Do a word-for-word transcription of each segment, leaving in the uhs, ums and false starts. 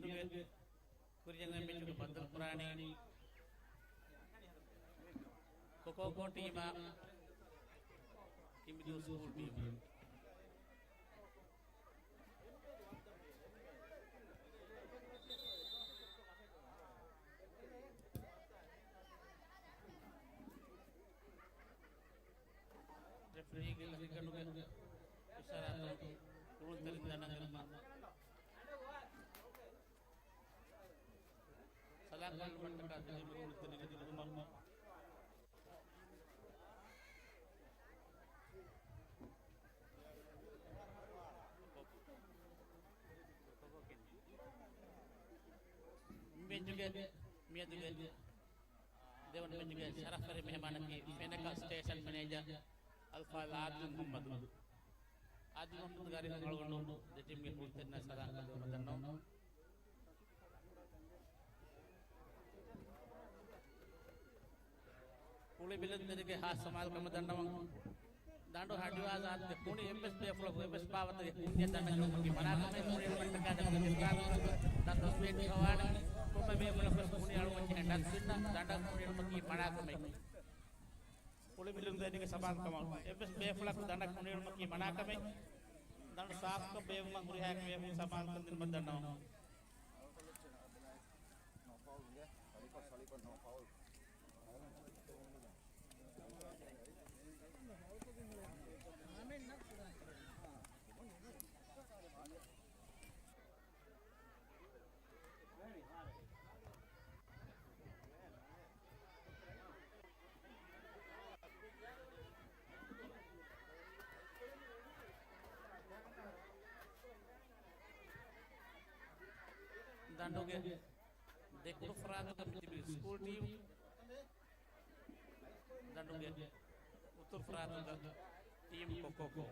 މިއަދުގެ ކުރިއަށް އޮތް މެޗުގެ ބައްދަލުކުރާނީ ކޮކޯކޯ ޓީމާ ކިނބިދޫ ސްކޫލް ޓީމު. ރެފްރީގެ ލަކިގަނޑުގެ އިޝާރާތުން ކުޅުންތެރިން ދަނޑަށް އެރުމަށް ސަލާން ކޮށްލުމަށްޓަކާ ދިލީޕް ކުޅުންތެރިން އެދިލުމަށް މެޗުގެ މިއަދުގެ ދެވަނަ މެޗުގެ ޝަރަފްވެރި މެހެމާނަކީ ފެނަކަލް ސްޓޭޝަން މެނޭޖަރ އަލްފާޟިލް އާދިލް މުޙައްމަދު. އާދިލް މުޙައްމަދުގެ އަރިހުން އަޅުގަނޑު ދެ ޓީމްގެ ކުޅުންތެރިންނާ ސަލާން ކޮށްދެއްވުމަށް ދަންނަވަން. ކުޅި ބިލުންތެރިގެ ހާސް ސަމާލުކަމަށް ދަންނަވަން. ދަނޑު ހަޑިވާލާ އަދި ކުނި އެއްވެސް ބޭފުޅަކު އެއްވެސް ބާވަތުގެ ކުންޏެއް ދަނޑަށް އެޅުމަކީ މަނާކަމެއް. ކުނި އެޅުމަށްޓަކާ ދަނޑު ދެފުރާނަ ދަނޑު ބޭފުޅަކު ވެސް ކުނި އަޅުވަންޖެހޭ ޑަސްބިންނަށް ދަނޑަށް ކުނި އެޅުމަކީ މަނާކަމެއް. ކުޅި ބިލުންތެރިންގެ ސަމާލުކަމަށް އެއްވެސް ބޭފުޅަކު ދަނޑަށް ކުނި އެޅުމަކީ މަނާކަމެއް. ދަނޑު ސާފުކޮށް ބޭއްވުމަށް ހުރިހާ އެކި ބޭފުޅުން ސަމާލުކަން ދިނުމަށް ދަންނަވަން. ދަނޑުގެ ދެކުޑު ފަރާތުގަ މިތިބި ސްކޫލް ޓީމް، ދަނޑުގެ އުތުރު ފަރާތުގަ ޓީމް ކޮކޯކޯ.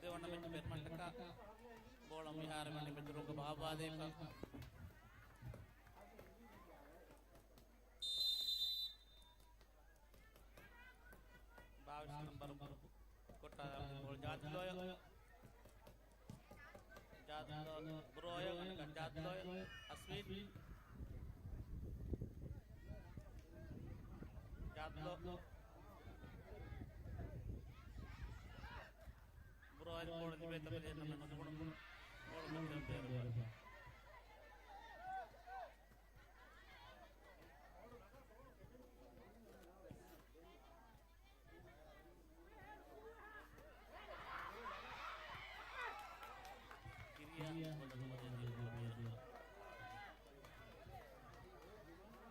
ދެވަނަ މެޗު ބޭރުމަށްޓަކާ ބޯޅަ މިހާރު މަނި މެދުރުގަ ބާއްވާދޭކަށް. ބާވީސް ނަންބަރު ކޮޓާ ބޯޅަ ޖާދުލޯޔަށް. ޖާދުލޯ ބްރޯޔަށް، އަނެކާ ޖާދުލޯޔަށް. އަސްވީން. ޖާދުލޯ. ބްރޯޔަށް ބޯޅަ ލިބޭތަ ބެލޭ ނަމަ ނުގުނު ބޯޅަ މަތިން ބޭރު.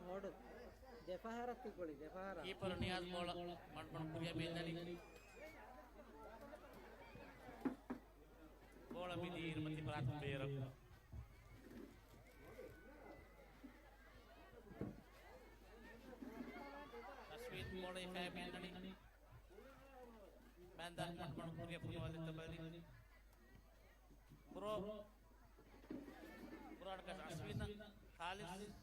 އޮޑު. ދެފަހަރަށް ތި ގުޅި، ދެފަހަރަށް. ކީޕަރު ނިޔާޒް ބޯޅަ މަޑުމަޑު ކުރިއަށް ބޭންދަނީ. ބޯޅަ މިދީ އިރުމަތި ފަރާތުން ބޭރަށް. އަސްވީ ކައި މޭންނަނީ. މޭންދާ މަޑުމަޑު ކުރިޔަށް ފުރި ވާލެއް ތަބަރި. ބުރޯ. ބުރޯ އަޑުކަސް އަސްވިން. ހާލިސް.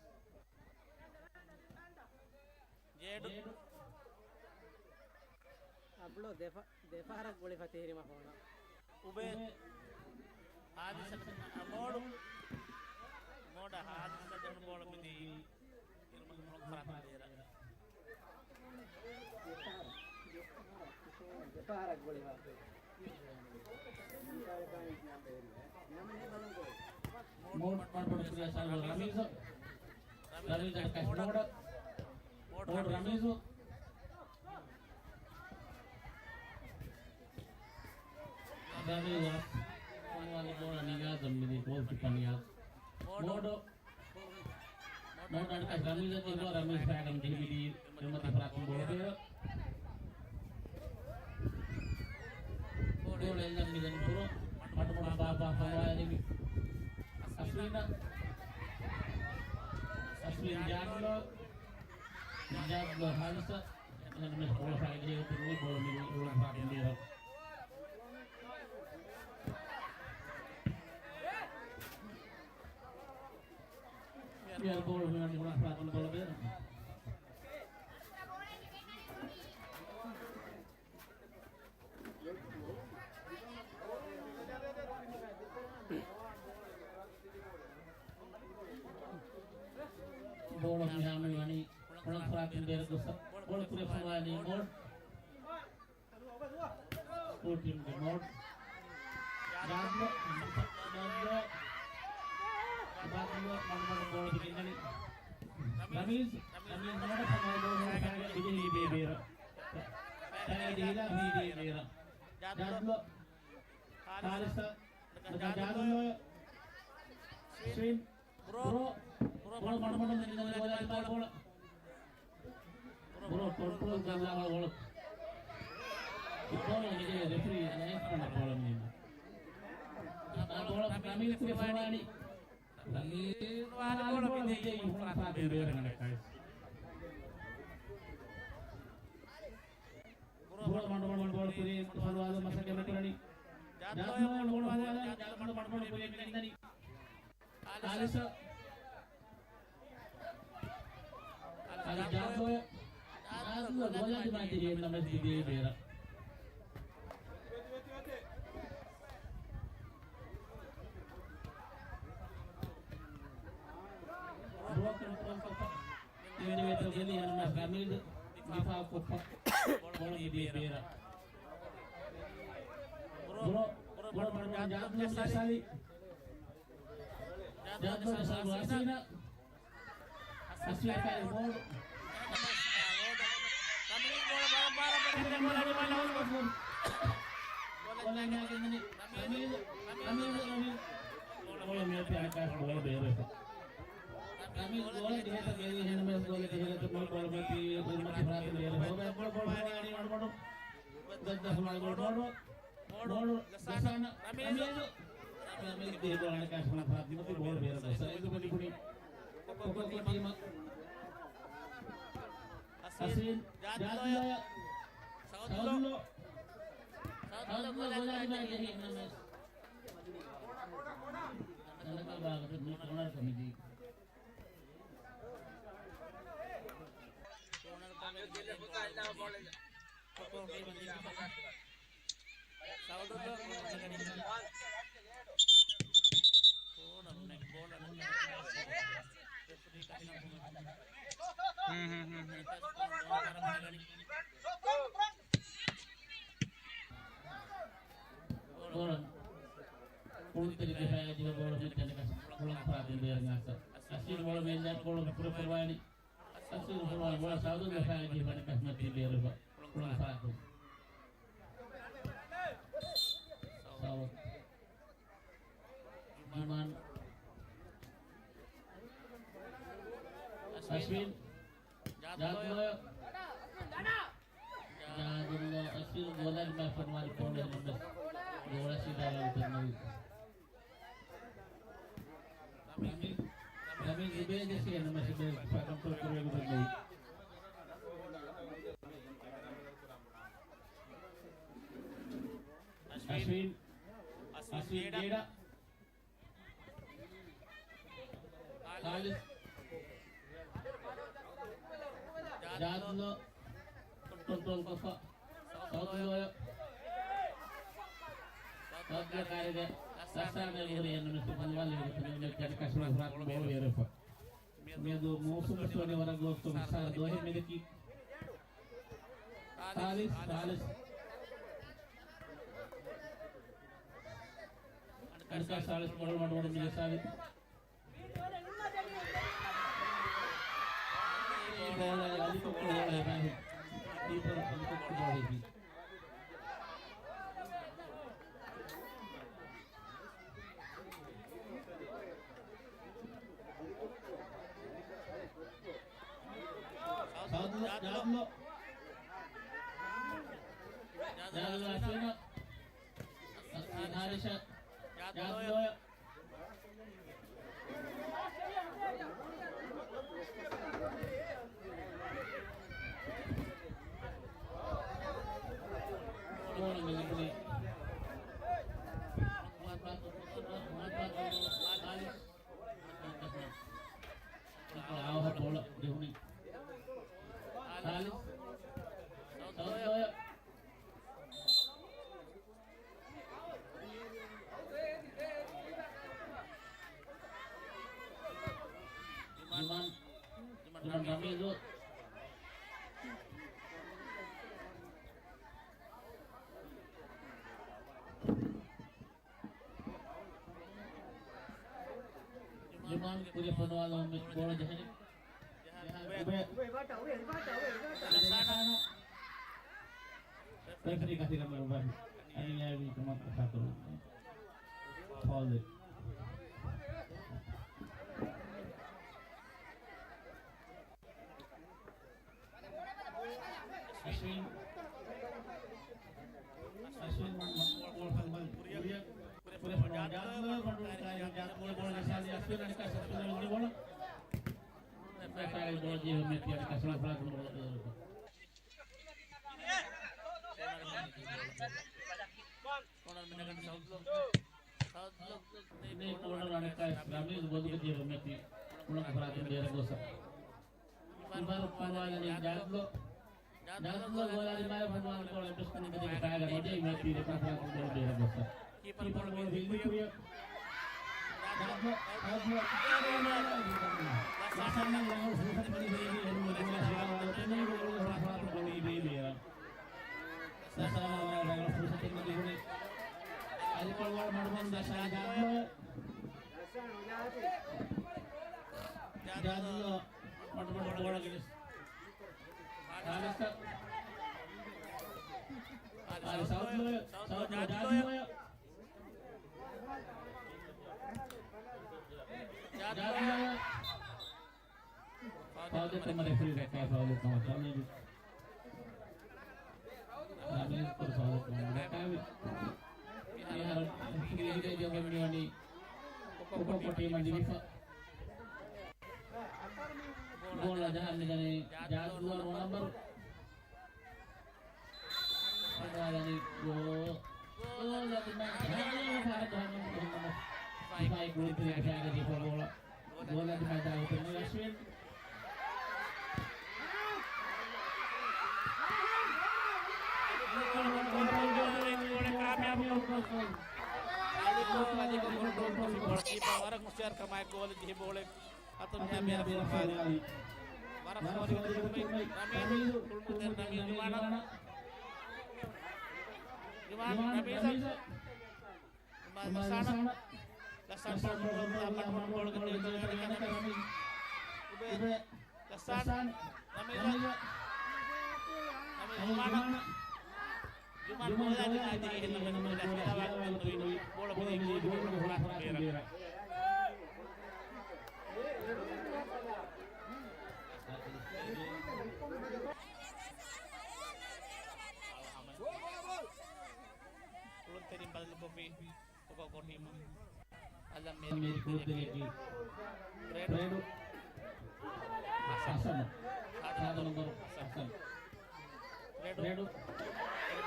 ޖޭޑު. އަބްލޯ ދެފަ-، ދެފަހަރަށް ގުޅިފަ ތިހިރީމަ ފޯނަށް. އުބޭ. ހާލިސަށް މޯޑު. މޯޑަށް ހާލިސަށް ދެން ބޯޅަ މިދީ. އިރުމަ މޮޅު ފަރާތުން ބޭރަށް. ދެފަހަރަށް ގުޅިފަ. މޯޑު މަޑުމަޑު ކުރިޔަށް ސާލު ރަމީޒު. ރަމީޒު އަޑުކަސް މޯޑަށް. މޯޑު ރަމީޒު. ރަމީޒު އަސް. ފޮނުވާލި ބޯޅަ ނިޔާޒަށް މިދީ ގޯލްކީޕަރ ނިޔާޒް. މޯޑު. މޯޑު އަޑުކަސް ރަމީޒަށް ދިނުމަށް ރަމީޒް ފައިގަނޑު ދިނުމީ ދިރިމަތި ފަރާތުން ބޯޅަ ބޭރަށް. ބޯޅަ އެއްލަން މިދަނީ ބުރޯ. މަޑުމަޑު ބާ ބާ ފޮނުވާލި އަސްވިން. އަސްވިން ޖާޑްލޯ. ޖާޑްލޯ ހާލިސަށް. އެން އެމް އެސް ބޯޅަ ފައިގަނޑު ދިނުމީ ބޯޅަ މިދީ އިރުމަތި ފަރާތުން ބޭރަށް. މިއަދު ބޯޅަ މިވަނީ އިރުމަތި ފަރާތުން ބޯޅަ ބޭރަށް. ބޯޅަ މިހާރު މިވަނީ ކޮޅަން ފަރާތުން ބޭރަށް ގޮސް ބޯޅަ ކުރިއަށް ފޮނުވާލީ މޯޑް. ސްކޫލް ޓީމްގެ މޯޑް. ޖާދު، ޖާދު، ޖާދު މަޑުމަޑު ބޯޅަ ގެންދަނީ. ރަމީޒް، ރަމީޒް މޯޑަށް ފޮނުވާލި ބޯޅަ ފައިގަނޑު ދިނުމީ ބޭރަށް. ފައިގަނޑު ދިނުމީ ބޭރަށް. ޖާދު، ހާރިސް، ޖާދު، ސްވިން. ބުރޯ. ބުރޯ. ބުރޯ މަޑުމަޑުން ދެން ގޯލާ ދިމާ ބޯޅަ. ބުރޯ ކޮންޓްރޯލް ކޮށްލާ ބޯޅަ. ބޯޅަ މިދޭ ރެފްރީ ލައިން ކަނޑަ ބޯޅަ މީނަ. ބޯޅަ ރަމީޒް ކުރި ފޮނުވާނީ. ރަމީޒް ވާލި ބޯޅަ މިދޭ އިން ފަރާތުން ބޭރަށް ގަނޑަކަށް. ބުރޯ މަޑުމަޑުން ބޯޅަ ކުރި ފޮނުވާލުމަށް މަސައްކަތް ކުރަނީ. ޖާދު ބޯޅަ ފޮނުވާލާ، ޖާދު މަޑުމަޑުން ކުރި ގެންދަނީ. އާލިސަ. އާލި ޖާދު. ޖާދު ގޯލާ ދިމާ ތިރިއެއް ނަމަސް ދިދި ބޭރަށް. ބޯ ކޮންޓްރޯލް ކޮށްފަ. އިންޑިވިޑުއަލް ގެންދިޔަ ނަމަސް ރަމީޒް ދިފާއު ކޮށްފަ. ބޯޅަ މިދިޔަ ބޭރަށް. ބުރޯ، ބުރޯ މަޑުމަޑުން ޖާދު ޖައްސާލި. ޖާދު ޖައްސާލި އަސްވިން. އަސްވިން ކައި ބޯޅަ. ރަމީޒް، ރަމީޒް، ރަމީޒް. ބޯޅަ މިއޮތީ އަނެއްކާ ބޯޅަ ބޭރަށް. ރަމީޒް ގޯލަށް ދިހައެއް ބޭރަށް ހިންނަމެސް ގޯލަށް ދިހައެއް މަތި ފަރާތުން ބޭރަށް. ބޯޅަ ބޯޅަ ބޯޅަ ދަސް މާ ބޯޅަ ބޯޅަ. ބޯޅަ ގަސާނަ. ރަމީޒު. ރަމީޒު ދިހަ ބޯޅަ އަނެއްކާ ފަރާތުން މަތި ބޯޅަ ބޭރަށް ގޮސް. އެދު ބަލި ބުނި. ކޮކޯ ޓީމަށް. ހަސީން. ޖާދު. ސައުދު. ސައުދު ގޯލާ ދިމާ ޖެހި ނަމަސް. ތަނަކަ ބާގަތު މި ކޯނަރ ކޮމިޓީ. ކުޅުންތެރި ދެފާގެ ޖިހަ ބޯޅަ މެއްޗަށް ކޮޅަން ފަރާތުން ބޭރަށް ގަސް. އަސީލް ބޯޅަ މެއްލަ ކޮޅު ކުރެ ފޮރުވާނީ. އަސީލް ފޮރުވާ ބޯޅަ ސައުދު ދެފާގެ ޖިހަ ފަނިކަސް މަތި ބޭރުފަ ކޮޅަން ފަރާތުން. ސައުދު. ޖުމާން. އަސްވިން. ޖާދު. ޖާދު އަސްވިން ގޯލާ ދިމާ ފޮނުވާލި ބޯޅަ ނަމަސް ގޯލަށް ސީދާ ވަންތަން ނުވި. ރަމީޒް، ރަމީޒް އުބޭދެ ސީ ނަމަސް އުބޭދެ ކޮންޓްރޯލް ކުރެވި ނުވި. އަސްވިން ލީޑަ. ޚާލިސް. ޖާދުލޯ. ކޮންޓްރޯލް ކޮށްފަ. ސައުތުލޯ. ސައުތުލޯ ކާރިގެ ރަސްސާނަ ގުރި އެން އެމް އެސް ފަންވާލި ވެގެން ކަށު ފުރާތު ބޯޅަ ބޭރުފަ. މިއަދު މޫސުމް ވެސް ވަނީ ވަރަށް ގޯސްކޮށް ވިއްސާރަ ދުވަހެއް މިދަކީ. ޚާލިސް، ޚާލިސް. އަނިކާ ޚާލިސް ބޯޅަ މަޑުމަޑު މި ސާވި. ބޯޅަ އަލިކޮށް ބޯޅަ އިބްރާހިމް. ކީޕަރ އަލިކޮށް ބޯޅަ އިބްރާހިމް. ސައުތުލޯ، ޖާދުލޯ. ޖާދުލޯ އަސްވިން. އަސްވިން ހާރިޝަށް. ޖާދުލޯ. ބޯޅަ މި ލިބުނީ. އާވަހަށް ބޯޅަ ޖެހުނީ. ޚާލިސް. ސައުތުލޯ. ޖުމާން، ޖުމާން ރަމީޒު. ޖުމާން ކުރިއަށް ފޮނުވާލަމުން މި ބޯޅަ ޖަހަނީ. އުބޭ. ރެފްރީ ކަތިރަށް ބަލައި. އަނިޔާވީ ކަމަށް ކަތާކުރުން. ފައުލެއް. އަސްވިން. އަސްވިން މަ-، މަ-، ބޯޅަ ފަން ބަލް ކުރިއަށް. ކުރިއަށް ފަން ޖާދުލޯ ބަނޑު ކާރި ޖާދުލޯ ބޯޅަ ޖަހާލި އަސްވިން އަނިކާ އަސްވިން ބޯޅަ. ކާރި ބޯޅަ ޖެހުމެއް ތި އަނިކާ ސަލާ ފަރާތުން ބޯޅަ. ކޯނަރ މިނަގަނޑު ސައުތުލޯ. ސައުތުލޯ. މި ކޯނަރ އަނިކާ ރަމީޒު ބޮލުގަ ޖެހުމެއް ތި ކުޅަ ފަރާތުން ބޭރަށް ގޮސް. އިބާރު ފޮނުވާލަނީ ޖާދުލޯ. ޖާދުލޯ ގޯލާ ދިމާއަށް ފޮނުވާލި ބޯޅަ އެއްވެސް ކުނި ދެކެ ފައިގަ ނުޖެހި މެތީ ރެފްރީ ފަރާތުން ބޯޅަ ބޭރަށް ގޮސް. ކީޕަރ ބޯޅަ ފީލްޑި ކުރިއަށް. ޖާދުލޯ، ޖާދުލޯ. ލަސާނަ ރަނގަޅު ފުރުސަތެއް މިދިޔައީ ރަސާނަ ރަނގަޅު ފުރުސަތެއް މިދިޔައީ. އަލިކޮޅު ބޯޅަ މަޑުމަޑުން ދަސާ ޖާދުލޯ. ޖާދުލޯ މަޑުމަޑު ބޯޅަ ގެނެސް. އާދެ ސައުތުލޯ، ސައުތުލޯ ޖާދުލޯ. ޖާދުލޯ. ފައުލެއް ކަމަށް ރެފްރީ ދައްކާ ފައުލެއް ކަމަށް ތަމީމް. ތަމީމް ކުރި ފައުލެއް ކަމަށް ދައްކާވި. މިހާރު ރެފްރީ ދެކެ މިވަނީ ކޮކޮ ޓީމަށް ލިބިފަ. ގޯލަށް ޖަހަން މިދަނީ ޖާދުލޯ ނޯ ނަމްބަރު. ފަންވާލަނީ ގޯ-، ގޯލަށް ދިމާ-، ދިފާއީ ގުޅުންތެރި ފައިގަ ދީފަ ބޯޅަ. ގޯލަށް ދިމާ ދާގުތެރި އަސްވިން. އަލިކޯ، އަލިކޯ ކޮންޓްރޯލް ކޮށްފި ބޯޅަ ކީޕަރ ވަރަށް ހުޝިޔާރުކަމާއެކު ގޯލެއް ޖެހި ބޯޅަ. އަތުން އަތުން މިއަށް މިއަށް ބޭރަށް ބޭރަށް ފޮނުވާލީ. ފޮނުވާލީ. ވަރަށް ވަރަށް ފޯރިގަދަ ކުރުމެއް. ރަމީޒު، ކުޅުމުތެރެ ރަމީޒު ނިމާނަ. ނިމާނަ، ނިމާނަ، ރަމީޒަށް. ރަމީޒަށް. ނިމާނަ ލަސާނަ. ލަސާނަ ބޯޅަ ގަންނަ އަމަން ބޯޅަ ގަންނަ އެން އެމް އެސް ފަރާތުން ބޭރަށް. އުބޭ. އުބޭ. ލަސާން. ލަސާން. ނަމީލަ. ނަމީލަ. ނަމީލަ. ނަމީލަ. ޖުމާން. ޖުމާން ބޯލާ ދިމާ ދިމާ ދިމާ ދިމާ ދިމާ ދިމާ ދިމާ ބޯޅަ ބިލީ ގޯލުގަ ހުރި ފަރާތުން ބޭރަށް. ކުޅުންތެރިން ބަދަލުކޮށްފި. ކޮކޮ ޓީމަށް. އަލަށް މޭރި ކުޅުންތެރިއަކީ ރޭޑު. ރޭޑު. ހަސަން. ހަސަން. ސާދަ ނަމްބަރު ހަސަން. ރޭޑު. ރޭޑު.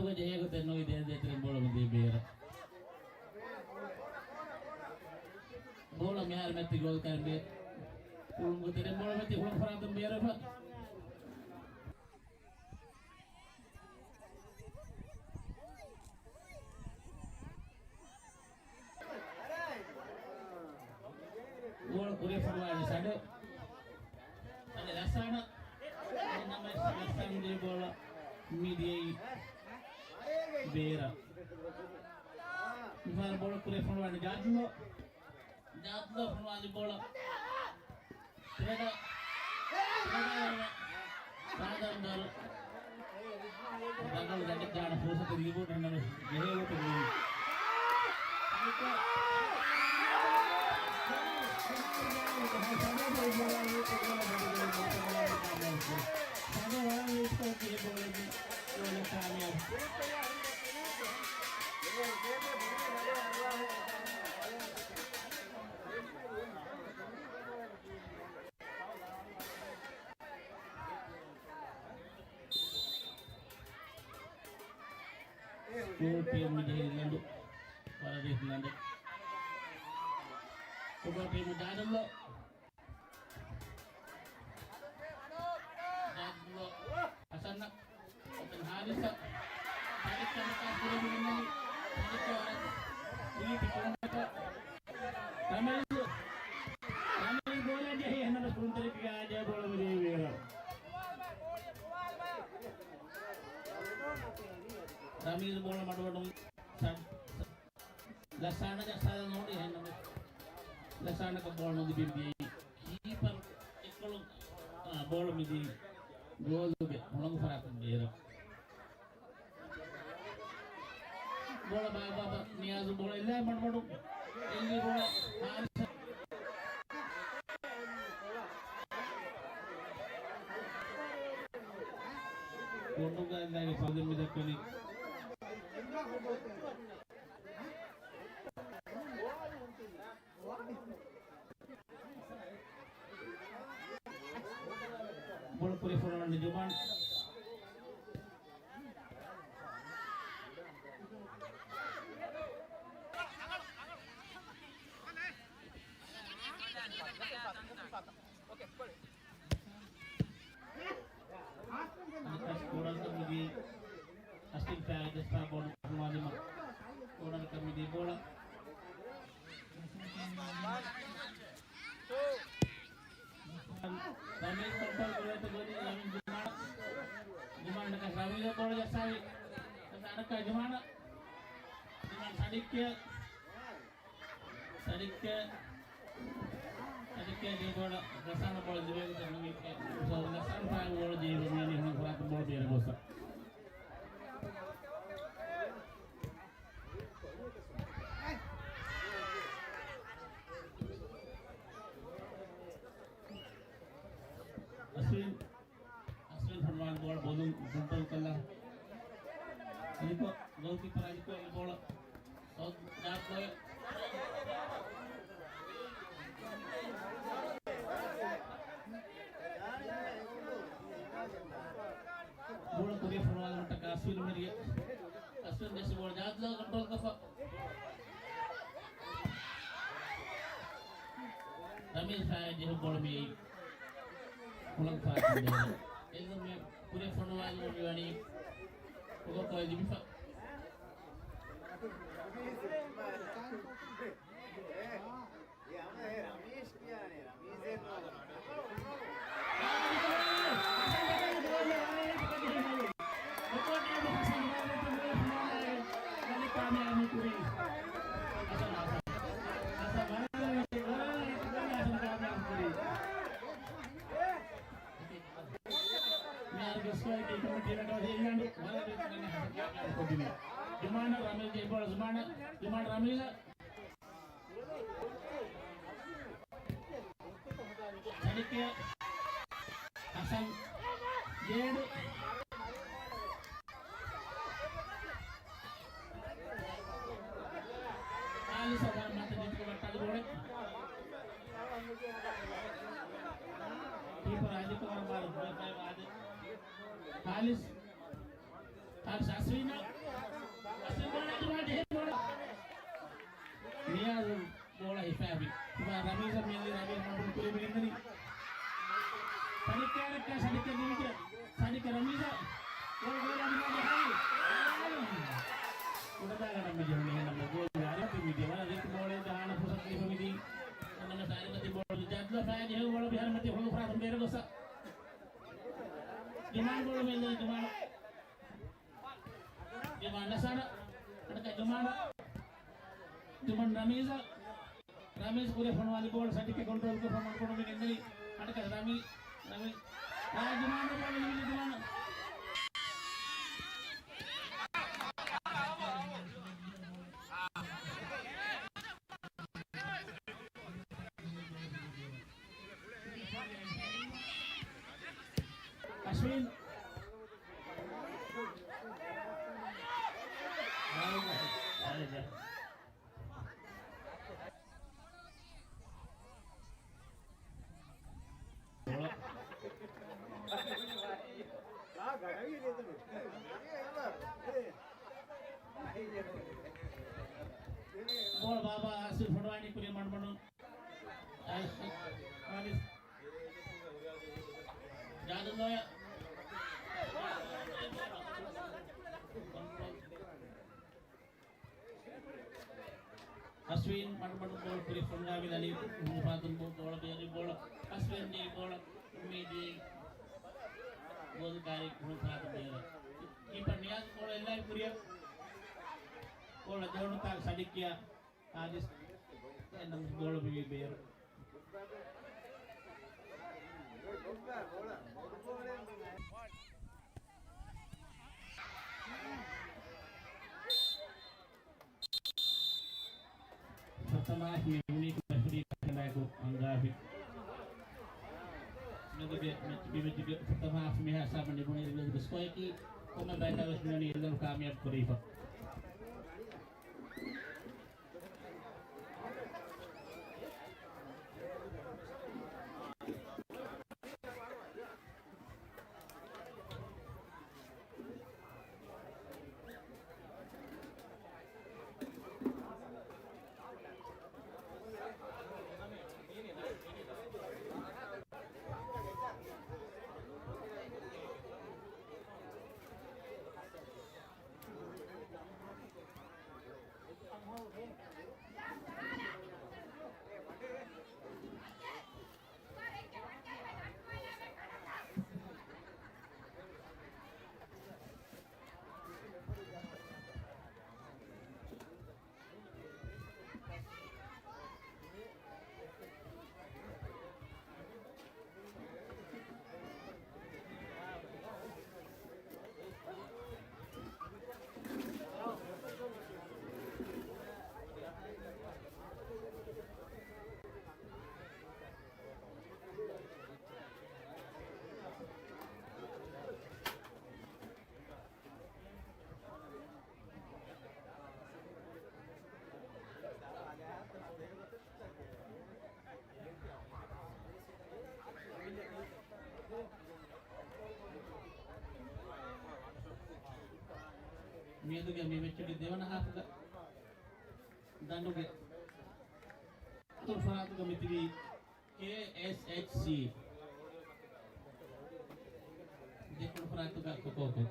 ފަރާތުގަ ޖެހޭ ގޮތެއް ނުވި ދޭން ދޭތެރެން ބޯޅަ މިދިޔަ ބޭރަށް. ބޯޅަ މިހާރު މެތި ގޯލް ކަރިން ބޭ. ކުޅުން ގޮތެރެން ބޯޅަ މެތި ކުޅުން ފަރާތުން ބޭރަށް. ގޯޅަ ކުރިއަށް ފޮނުވާލި ސަޑެ. ސަޑެ ލައްސާނަ. ނަމަވެސް ލައްސާންގެ ބޯޅަ މިދިޔައީ ބޭރަށް. މިފަހަރު ބޯޅަ ކުރިއަށް ފޮނުވާލި ޖާދުލޯ. ޖާދުލޯ ފޮނުވާލި ބޯޅަ. ތިރަޑަ. ތިރަޑަ. ސާދަންދަރު. ރަނގަޅު ދަނޑެއް ދާން ފުރުސަތު ލިބުނު ނަމަ ޖެހޭ ގޮތުން ލިބުނު. ސްކޫލް ޓީމް މި ޖެހި ލަނޑު. ވަރަށް ރީތި ލަނޑެއް. ފުޓްބޯޅަ ޓީމް ދާދަންލޯ. ދާދަންލޯ. ހަސަން. ހާރިސް. ރަމީޒް. ރަމީޒް ގޯލަށް ޖެހި އެހެންނަމަ ކުންތެރިކަ ޖެހި ބޯޅަ މިދިޔައީ ބޭރަށް. ރަމީޒް ބޯޅަ މަޑުމަޑުން ސަ-، ސަ-، ލަސާނަގެ ސާދަ ނޯޑި އެހެންނަމަ ލަސާނަގެ ބޯޅަ ނުލިބި މިދިޔައީ ކީޕަރު އެއްކޮޅުން، އާ، ބޯޅަ މިދިޔައީ ގޯލުގެ ހުޅަނގު ފަރާތުން ބޭރަށް. ބޯޅަ ބާއްވާފަ ނިޔާޒު ބޯޅަ އެއްލާ މަޑުމަޑު. އެއްލި ބޯޅަ ހާރިސް. ކޮނޑުގަ އެއްލާގެ ފައުލެއް މި ދައްކަނީ. ބޯޅަ ކުރި ފޮނުވަން ޖުމާން. އަނެއްކާ ކޯނަރ ކަމީދީ އަސްޓިން ފައި ދެސްފާ ބޯޅަ ފޮނުވާލީމަ ކޯނަރ ކަމީދީ ބޯޅަ. ރަމީޒް ކޮންޓްރޯލް ކުރެވޭތޯ ގޮތް ރަމީޒް ޖުމާން. ޖުމާން ރަމީޒް ބޯޅަ ޖައްސާވި. ޖުމާން، ޖުމާން ސަޑިއްކޭ، ސަޑިއްކޭ، ސަޑިއްކޭ ދިވެ ބޯޅަ ރަސާނަށް ބޯޅަ ލިބޭ ގޮތަށް ނުވި، ރަސާން ފާ ބޯޅަ ޖެހި މިއަނީ ހުޅުން ފުރާތުން ބޯޅަ ބޭރަށް ގޮސް. އަސްވިން، އަސްވިން ފަންވާން ބޯޅަ ބޮލުން ކޮންޓްރޯލް ކޮށްލާ. އަލިކޮ، ގޯލްކީޕަރ އަލިކޮ އެ ބޯޅަ ސައުތް ޑާޓް ބޮއެ. ބޯޅަ ކުރިއަށް ފޮނުވާލުމަށްޓަކާ އަސްވިން މެރިޔަ. އަސްވިން ޖެސި ބޯޅަ ޖާދުލާ ކޮންޓްރޯލް ކޮށްފަ. ރަމީޒް ފާއި ޖެހި ބޯޅަ މިއީ ކުޅަން ފާތުން ދޭ. އެއްލުމެއް ކުރިއަށް ފޮނުވާލުމަށް މިވަނީ ކުގަކޮއެ ލިބިފަ. އެ ހަމަ އެ ރަމީޝް ކިޔާނެ، ރަމީޒެއް ނޫން. ޖުމާން ރަމީޒް އިބޮޅަ ޖުމާން، ޖުމާން ރަމީޒް. ސަޑިއްކޭ ހަސަން ޖޭޑު. އާލިސް އަވަރ މަތަ ނިތިކޮ ބައްޓަލު ބޯޅެ. ކީޕަރ އަދި ކޯރ ބާރު ބޯޅެ ފައިވާދެ. އާލިސް އާލިސް އަސްވިން، އަސްވިން ބޯޅަ އަދި ބޯޅަ ޖެހޭ ބޯޅަ. ނިޔާޒު ބޯޅަ ހިފާފި. ތިމާ ރަމީޒަށް މިއަދު ރަމީޒް މަޑުން ކުރި މިނިންދަނީ. ސަޑިއްކޭ ރައްކާ، ސަޑިއްކޭ ދިވެހި، ސަޑިއްކޭ ރަމީޒަށް. ގޯލް ގޯލާ މި ބޯޅަ ހައި. ކުޑަދާގަޑަށް މި ޖެހުނީ ހެންނަމަ ގޯލް އަރިހަތި މި ދިޔަ. ވަރަށް ރީތި ބޯޅައެއް ދާނަ ފުރުސަތު ލިބުމިދީ. ހެންނަމަ ސާރިމަތި ބޯޅަ ޖާދުލާ ފާ ޖެހި ބޯޅަ މިހާރު މަތި ހުޅު ފުރާތުން ބޭރަށް ގޮސް. ޖުމާން ބޯޅަ މި ޖުމާން. ޖުމާން ނަސާރަ، އަނެކާ ޖުމާން، ޖުމާން ރަމީޒަށް، ރަމީޒް ކުރިއަށް ފޮނުވާލި ބޯޅަ ސަޑިއްކޭ ކޮންޓްރޯލްކޮށް ފޮނުވާލި ބޯޅަ މި ގެންދަނީ، އަނެކާ ރަމީ، ރަމީ، އާ، ޖުމާން ބޯޅަ ލިބި ޖުމާން. އަސްވިން. ބޯޅަ ބާބާ އާސިފް ފޮނުވާނީ ކުރިޔަށް މަޑުމަޑުން. އާސިފް. ޖާދުލާއަށް. އަސްވިން މަޑުމަޑުން ބޯޅަ ކުރި ފޮނުވާ މިދަނީ ހުޅުފާތުން ބޯ-، ބޯޅަ ބޭރި ބޯޅަ. އަސްވިން ދީ ބޯޅަ އުއްމީދީ ގޯލް ކާރި ހުޅުފާތުން ބޭރަށް. ކީޕަރ ނިޔާޒް ބޯޅަ އެއްލާފި ކުރިއަށް. ބޯޅަ ޖެހުނު ތާކު ސަޑިއްކިޔާ އާދިސް އެންނަމަސް ބޯޅަ މިވީ ބޭރު. ފަތަމާ މި ޔުނީކް ރެފަރީ ކަނޑާއެކު އަންގާފި. މެދުގެ މެޗް ބިމެޖުގެ ފަތަމާ މިހާ ސާމަ ނިބުނީ އިރުލަދުގެ ސްކޯއަކީ ކޮންމެ ބައެއްގަވެސް މިވަނީ އިރުލަން ކާމިޔާބު ކުރެވިފަ. މިއަދުގެ މި މެޗުގެ ދެވަނަ ހާފުގަ ދަނޑުގެ އަތޮޅު ފަރާތުގަ މިތިބީ ކޭއެސްއެޗްސީ. ދެކުނު ފަރާތުގަ ކޮކޯކޯ.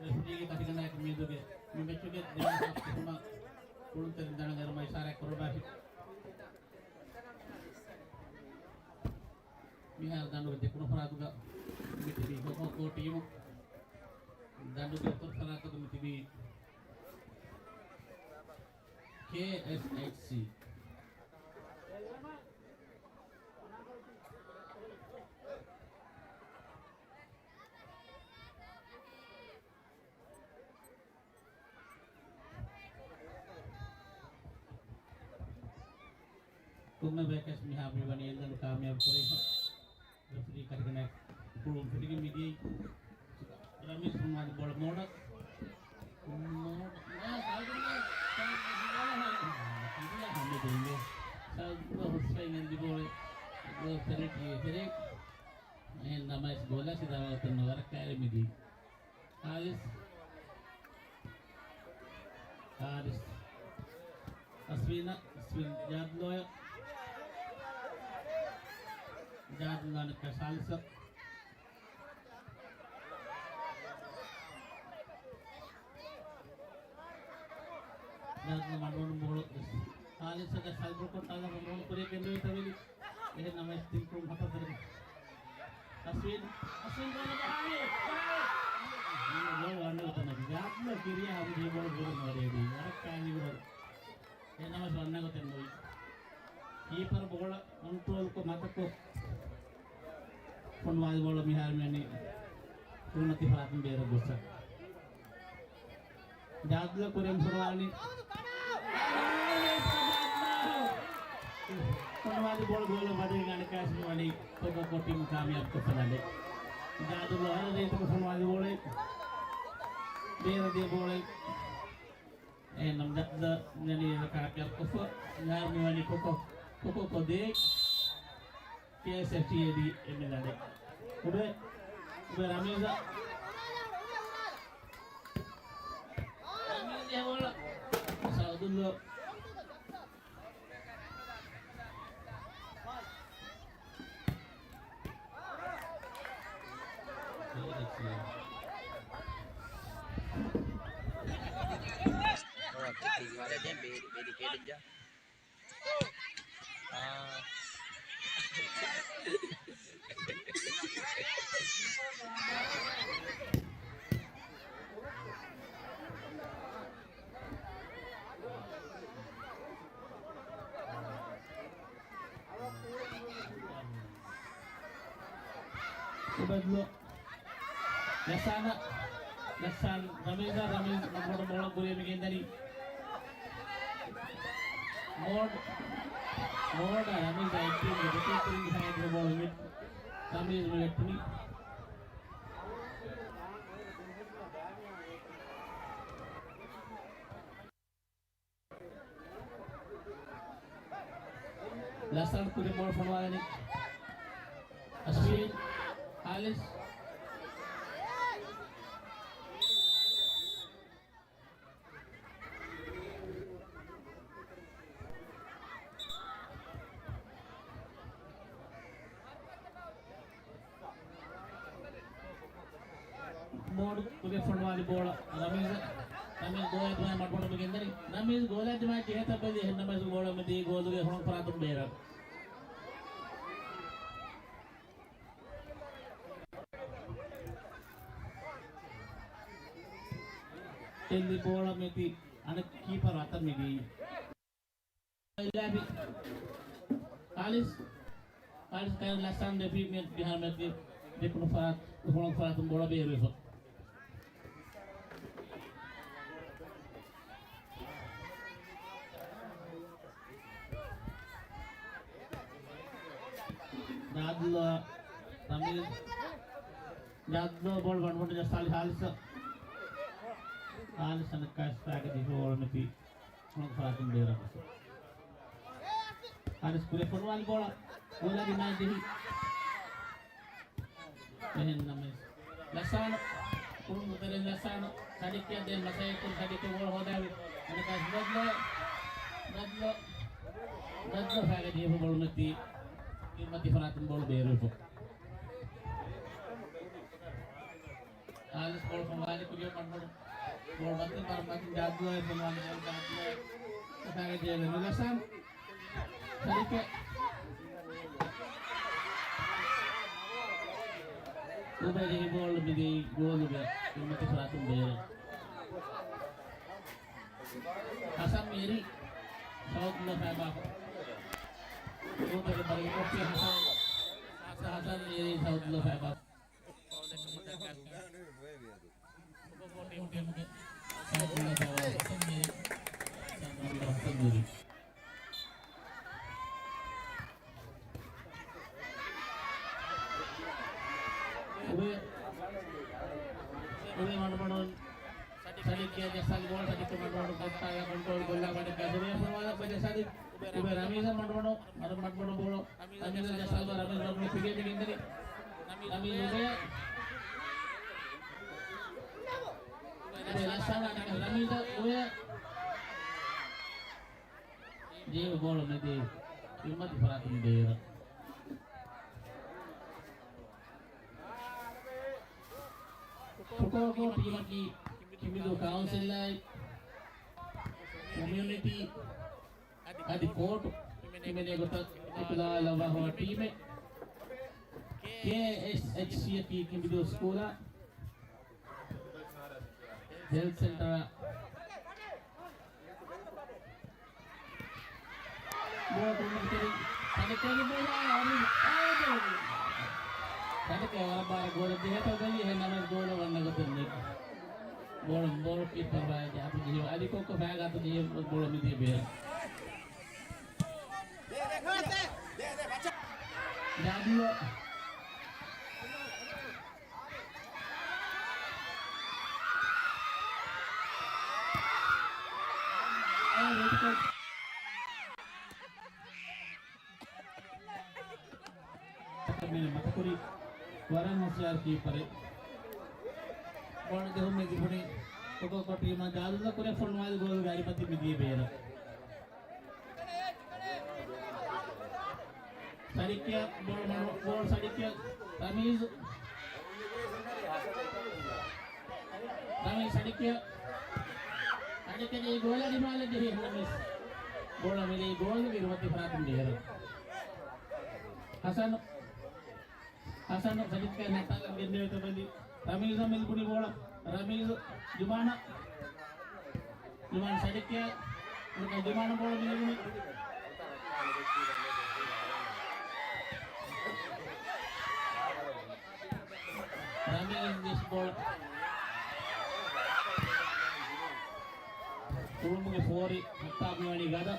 ރެފްރީގެ ކަށިގަނޑާއެކު މިއަދުގެ މި މެޗުގެ ދެވަނަ ހާފް ފެށުމަށް ކުޅުންތެރިން ދަނޑަށް އެރުމަށް އިޝާރާތް ކުރައްވާފި. މިހާރު ދަނޑުގެ ދެކުނު ފަރާތުގަ މިތިބީ ކޮކޯކޯ ޓީމު. ދަނޑުގެ އަތޮޅު ފަރާތުގަ މިތިބީ ކޭއެސްއެޗްސީ. ކޮންމެ ބަޔަކަސް މިހާ މިވަނީ އެއްލަނޑު ކާމިޔާބު ކުރެވިފަ. ރެފްރީ ކަށިގަނޑަށް ކުޅުން ފެށިގެން މިދިޔައީ. ރަމީޒް ފުންވާދި ބޯޅަ މޯޑަށް. މޯޑަށް. އާ، ސާދުގެ، ސާދުގެ ހަމަ ދެންގެ. ސާދުގެ ހުސްފައިން އެންދި ބޯޅަ. ގޯލް ފެރެޓް އެ ފެރެޓް. އެހެން ނަމަވެސް ގޯލާ ސިދާވާ ތަން ވަރަށް ކައިރި މިދި. ހާރިސް. ހާރިސް. އަސްވީނަށް، އަސްވީން ޖާދުލޯއަށް. ޖާދުލޯ އަނެއްކާ ސާލިސަށް. ޖާދުލޯ މަޑުމަޑުން ބޯޅަ. ހާރިސް އަށް ސަލްބު ކޮށްޓާލާ މަޑުމަޑުން ކުރިޔަށް ގެންދެވި ތަވެލި. އެހެން ނަމަވެސް ތިން ކުރުން ހަތަރު ތެރެ. އަސްވިން، އަސްވިން ގޯލަށް ބަހާލި. ގޯލް ވަންނަ ގޮތަށް ނަގި. ޖާދުލާ ކިރިޔާ ހަމަ ދިޔަ ބޯޅަ ބޯޅަ ނުވަރޭ ވަރަށް ކާލި ބޯޅަ. އެހެން ނަމަވެސް ވަންނަ ގޮތެއް ނުވި. ކީޕަރ ބޯޅަ ކޮންޓްރޯލްކޮށް މަތަކޮށް ފޮނުވާލި ބޯޅަ މިހާރު މިވަނީ ކުރިމަތި ފަރާތުން ބޭރަށް ގޮއްސަ. ޖާދުލާ ކުރިން ފޮނުވާލި. ފޮނުވާލި ބޯޅަ ގޯލަށް ވަދެގެން އަނެއްކާސް މިވަނީ ކޮކޯކޯ ޓީމު ކާމިޔާބު ކޮށްފަ ދަނޑެއް. ޖާދުލާ ވަރަށް ރީތިކޮށް ފޮނުވާލި ބޯޅަ. ބޭރަށް ދިޔަ ބޯޅަ. އެހެންނަމަ ޖާދުލާ މިވަނީ ކާމިޔާބު ކޮށްފަ. މިހާރު މިވަނީ ކޮކޯ، ކޮކޯކޯ ދޭއް. ކޭއެސްއެޗްސީ އެ ދީ އެންމެ ދަނޑެއް. އުޑުއެ، އުޑުއެ ރަމީޒަށް. ވެޑި ކެޑިއްޖާ. އާ. އުބައިދުﷲ. ލަސާނަށް، ލަސާން ރަމީޒަށް، ރަމީޒް މަޑުމަޑުން ބޯޅަ ކުރިއަށް މިގެންދަނީ. މޯޑް، މޯޑަށް ރަމީޒް އެއްޓީންގެ ދެތިން ކުރިން ހައެއް ބޯޅަ މި ރަމީޒް މި ވެއްޓުނީ. ލަސާން ކުރިން ބޯޅަ ފޮނުވާލަނީ. އަޝްވިން، ހާލިސް. މޯޑް ކުރިއަށް ފޮނުވާލި ބޯޅަ ރަމީޒަށް. ރަމީޒް ގޯލާ ދިމާއަށް މަޑުމަޑުން މިގެންދަނީ. ރަމީޒް ގޯލާ ދިމާއަށް ޖެހޭތާ ބެލި، އެހެންނަމަވެސް ބޯޅަ މިދީ ގޯލުގެ ހުޅަނގު ފަރާތުން ބޭރަށް. އެއްލި ބޯޅަ މިދީ އަނެއް ކީޕަރު އަތަށް މިދީ. ލާބި. ހާލިސް. ހާލިސް ކައިރި ލަސާން ދެފީ މި ބިހާރަ މެތި ދެކުނު ފަރާތް، ހުޅަނގު ފަރާތުން ބޯޅަ ބޭރުވެފަ. ޖާދުލާ ރަމީޒް. ޖާދުލާ ބޯޅަ ވަންވަން ޖައްސާލި ހާލިސަށް. ހާލިސް އަނެއްކާ އިސްފާގެ ދިފާއު ބޯޅަ މެތި. ހުޅަނގު ފަރާތުން ބޭރަށް ގޮސް. ހާރިސް ކުރިއަށް ފޮނުވާލި ބޯޅަ ގޯލާ ދިމާއަށް ޖެހި. އެހެންނަމަވެސް ލަސާން ކުރުން ދުތެރެ ލަސާން ސަޑިއްކައަށް ދޭން މަސައްކަތް ކުރި ސަޑިއްކަ ބޯޅަ ހޯދާވި. އަނެކާ ނަޒްލާ، ނަޒްލާ، ނަޒްލާ ފާގެ ޖެހިފަ ބޯޅަ މެތި. ތިންމަތި ފަރާތުން ބޯޅަ ބޭރުވެފަ. ހާލިސް ބޯޅަ ފޮނުވާލި ކުރިއަށް މަޑުމަޑުން. ބޯޅަ ބައްތިން ބަރަށް ބައްތިން ޖާދުލާ ފޮނުވާލި ބޯޅަ ޖާދުލާ. އެފާގެ ޖެހި ނުލަސާން. ސަޑިއްކަ. އުބައިދު ބޯޅަ މިދީ ގޯލުގެ ތިންމަތި ފަރާތުން ބޭރަށް. ހަސަން މިއެރީ ސައުދުލާ ފައިބާފަ. އުބައިދު ބަލި ކޮށްފި ހަސަން. ހަސަން މިއެރީ ސައުދުލާ ފައިބާފަ. އުބެ، އުބެ މަޑުމަޑުން ސަޑިއްކައަށް ޖައްސާލި ބޯޅަ ސަޑިއްކަ މަޑުމަޑުން ކޮށްޓާގެ ކޮންޓްރޯލް ކޮށްލާ ބަޑެއްގަ ސުރިޔާ ފޮނުވާލައްވަ ޖައްސާލި އުބެ ރަމީޒަށް މަޑުމަޑުން، މަޑު، މަޑުމަޑުން ބޯޅަ ރަމީޒަށް ޖައްސާލުމަށް ރަމީޒް ރަޑުނު ފިގޭ މިގެންދަނީ. ރަމީޒް އުބެ. އުބެ ލަސާން ރަމީޒަށް އުބެ. ޖެހި ބޯޅަ މެދު ތިންމަތި ފަރާތުން ބޭރަށް. ފުޓްބޯޅަ ޓީމަކީ ކިނބިދޫ ކައުންސިލާއި ކޮމިއުނިޓީ އަދި ކޯޓު ހިމެނޭ ގޮތަށް އިތުލާލައްވާ ހޮވާ ޓީމެއް. ކޭއެސްއެޗްސީއަކީ ކިނބިދޫ ސްކޫލާ ހެލްތް ސެންޓަރ ބޯ ކުރުމަށް ތެރި ތަނެކޭގެ ބޯ އައުޓް. ތަނެކޭ ވަރަށް ބާރަށް ގޯލަށް ޖެހޭތޯ ބެލި އެހެން ނަމަވެސް ގޯލަށް ވަންނަ ގޮތެއް ނެތް. ބޯޅަ، ބޯޅަ ކީޕަރު އަތު ޖެހި އަދި ކޮއްކޮ ފައިގާތު ޖެހި ބޯޅަ މިދިޔަ ބޭރަށް. ޖާދު. މި މަތަކުރި ވަރަށް ހުޝިޔާރު ކީޕަރެއް. ބޯޅަ ޖެހުމެއް ތިބުނީ ކޮކޯ ޓީމަށް ޖާދުލް ކުރެ ފޮނުވާލި ގޯލުގެ އަރިމަތިން މިދިޔަ ބޭރަށް. ސަޑިކްޔަ ބޯޅަ މަޑު، ބޯޅަ ސަޑިކްޔަ ރަމީޒު. ރަމީޒް ސަޑިކްޔަ. ސަޑިކްޔަ ގޯލަށް ދިމާލަށް ޖެހި ރަމީޒް. ބޯޅަ މިލީ ގޯލުގެ އިރުމަތީ ފަރާތުން ބޭރަށް. ހަސަން. ހަސަން ސަޑިކްޔާ ނައްޓާލަން ގެންދެވޭތޯ ބަލި. ރަމީޒަށް މިލިބުނި ބޯޅަ. ރަމީޒު ޖުމާނަށް. ޖުމާން ސަޑިކްޔާ. ޖުމާނަށް ބޯޅަ މިލިބުނި. ރަމީޒް މިސް ބޯޅަ. ކުޅުމުގެ ފޯރި ހައްތާ މިވަނީ ގަދަ.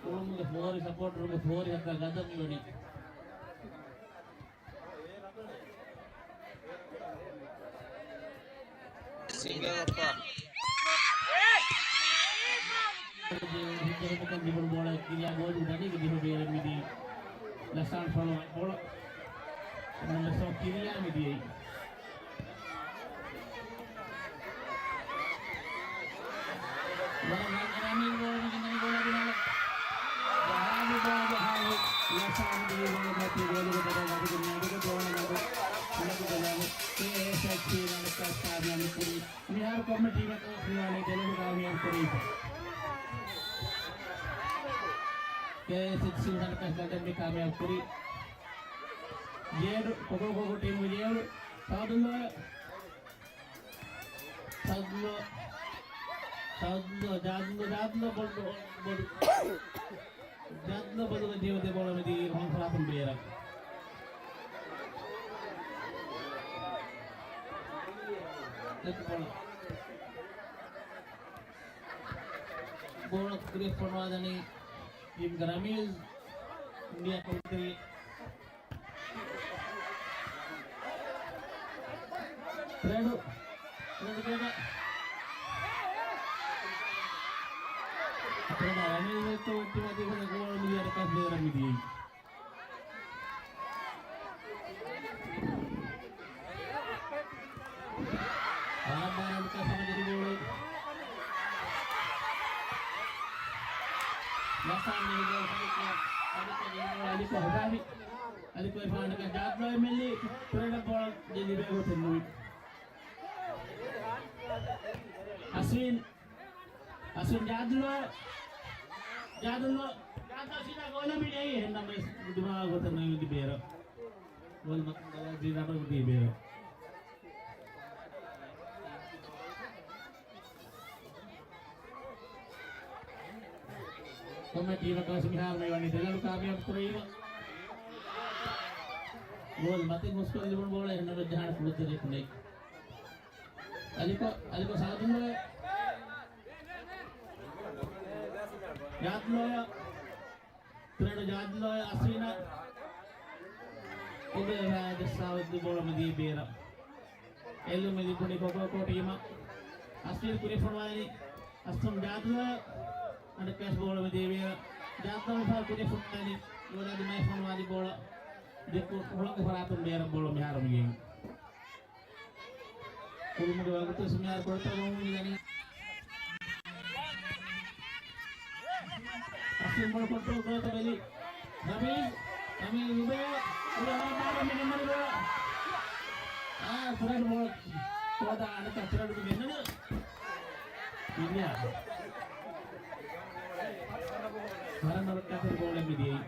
ކުޅުމުގެ ފޯރި ސަޕޯޓަރުގެ ފޯރި ހައްތާ ގަދަ މިވަނީ. ސިނގަ ބައްޕާ. ހިތަހަމަކަން ލިބުނު ބޯޅަ ކިރިޔާ ގޯލު ދަނީގެ ދިހަ ބޭރަށް މިދިޔައީ. ލަސާން ފޮޅު ބޯޅަ. ނަމަސޯ ކިރިޔާ މިދިޔައީ. ވަރަށް ރަނގަޅަށް މި ގޯލު ގެންދަނީ ގޯލާ ދިމާލަށް. ޖަހާނީ ބޯޅަ ޖަހާނީ. ލަސާން ދިޔައީ ބޯޅަ މަތީ ގޯލުގެ ދަރަ ގަދަގެ މިއަދުގެ ބޯޅަ ނަގު. ނަގު ގޮލާގެ. ކޭއެސް އެޗްސީ ރަނގަޅަށް ކާމިޔާބު ކުރީ. މިހާރު ކޮމިޓީ މެމްބަރުން ވަނީ ދެލޮލު ކާމިޔާބު ކުރީ. ކޭއެސް އެޗްސީ ރަނގަޅަށް ކާމިޔާބު ކުރީ. ޖޭޑު، ކޮކޯ ކޮކޯ ޓީމުގެ ޖޭޑު. ސާދުލް ސައްލޯ، ސައްލޯ، ޖާދުލޯ، ޖާދުލޯ ބޮޑު، ބޮޑު. ޖާދުލޯ ބޮޑު ދިޔަ ދެ ބޯޅަ މިދިޔައީ ހޮން ފަރާތުން ބޭރަށް. ދެ ބޯޅަ. ބޯޅަ ކުރިއަށް ފޮނުވާލަނީ ޓީމް ރަމީޒް އިންޑިއާ ކޮންޓްރީ. ތްރެޑު. ތްރެޑު ގޭގަ. ތްރެޑަށް ރަނީ ވެއްޓު ވެއްޓި މަތީ ގޯލް މިދިޔަ ރަކަސް ބޭރަށް މިދިޔައީ. ވަރަށް ބާރަށް ލުކާ ސަމަޖެހި ގޯލެއް. ލަސާން މި ގޯލް ހަދިކޮށް، ހަދިކޮށް މި ގޯލް އަލިކޮށް ހަދާނީ. އަލިކޮށް ފާނަކަށް ޖާދުލޯ މެއްލި ތުރެނަށް ބޯޅަ ލިބޭ ގޮތެއް ނުވި. އަސްވިން. އަސްވިން ޖާދުލޯ. ޖާދުލޯ. ޖާދުލޯ ސީދާ ގޯލަށް މި ނެތް. އެހެންނަމަވެސް ދިމާވާ ގޮތަށް ނުވި ބޭރަށް. ގޯލް މަތިން ދަޅާ ސީދާ ނުވި ބޭރަށް. ކޮންމެ ޓީމަކަށް މިހާރު މިވަނީ ދެލޮލު ކާމިޔާބު ކުރެވިފަ. ގޯލް މަތިން ހުސްކޮށް ލިބުނު ބޯޅަ އެހެންނަމަވެސް ޖަހާނެ ފުރުސަތެއް ނެތް. އަލިކޮށް، އަލިކޮށް ސާދުލް. ޖާދުލޯ. ތުރެޑު ޖާދުލޯ އަސްވިނަށް އުދޭ ވާ ދެއްސާވައްދު ބޯޅަ މިދިޔައީ ބޭރަށް. އެލުމި ލިބުނީ ކޮކޯ ކޯ ޓީމަށް. އަސްވިން ކުރި ފޮނުވާލި. އަސްވިން ޖާދުލޯ. އަނޑަކަސް ބޯޅަ މިދިޔައީ ބޭރަށް. ޖާދުލޯ މިފަހަރު ކުރި ފޮނުވާލި. ގޯލާ ދިމާއަށް ފޮނުވާލި ބޯޅަ. ދެކު ހުޅަނގު ފަރާތުން ބޭރަށް ބޯޅަ މިހާރު މިގެން. ކުޅުމުގެ ވަގުތު ސުމިހާރު ކޮޅުތައް ވަމުން މިދަނީ. އަސްވިން ބޯޅަ ކޮންޓްރޯލް ކުރަތަ ބެލި. ރަމީޒް، ރަމީޒް އުދޭ، އުދޭ ހަރަ ބާރަ މި ނިންމަނި ބޯޅަ. އާ، ތުރެޑު ބޯޅަ. ކޯދާ އަނެކާ ތުރެޑު މި ގެންނަނީ. ކިރިޔާ. ވަރަށް ނަރަކަތެރި ބޯޅަ މި ދިޔައީ.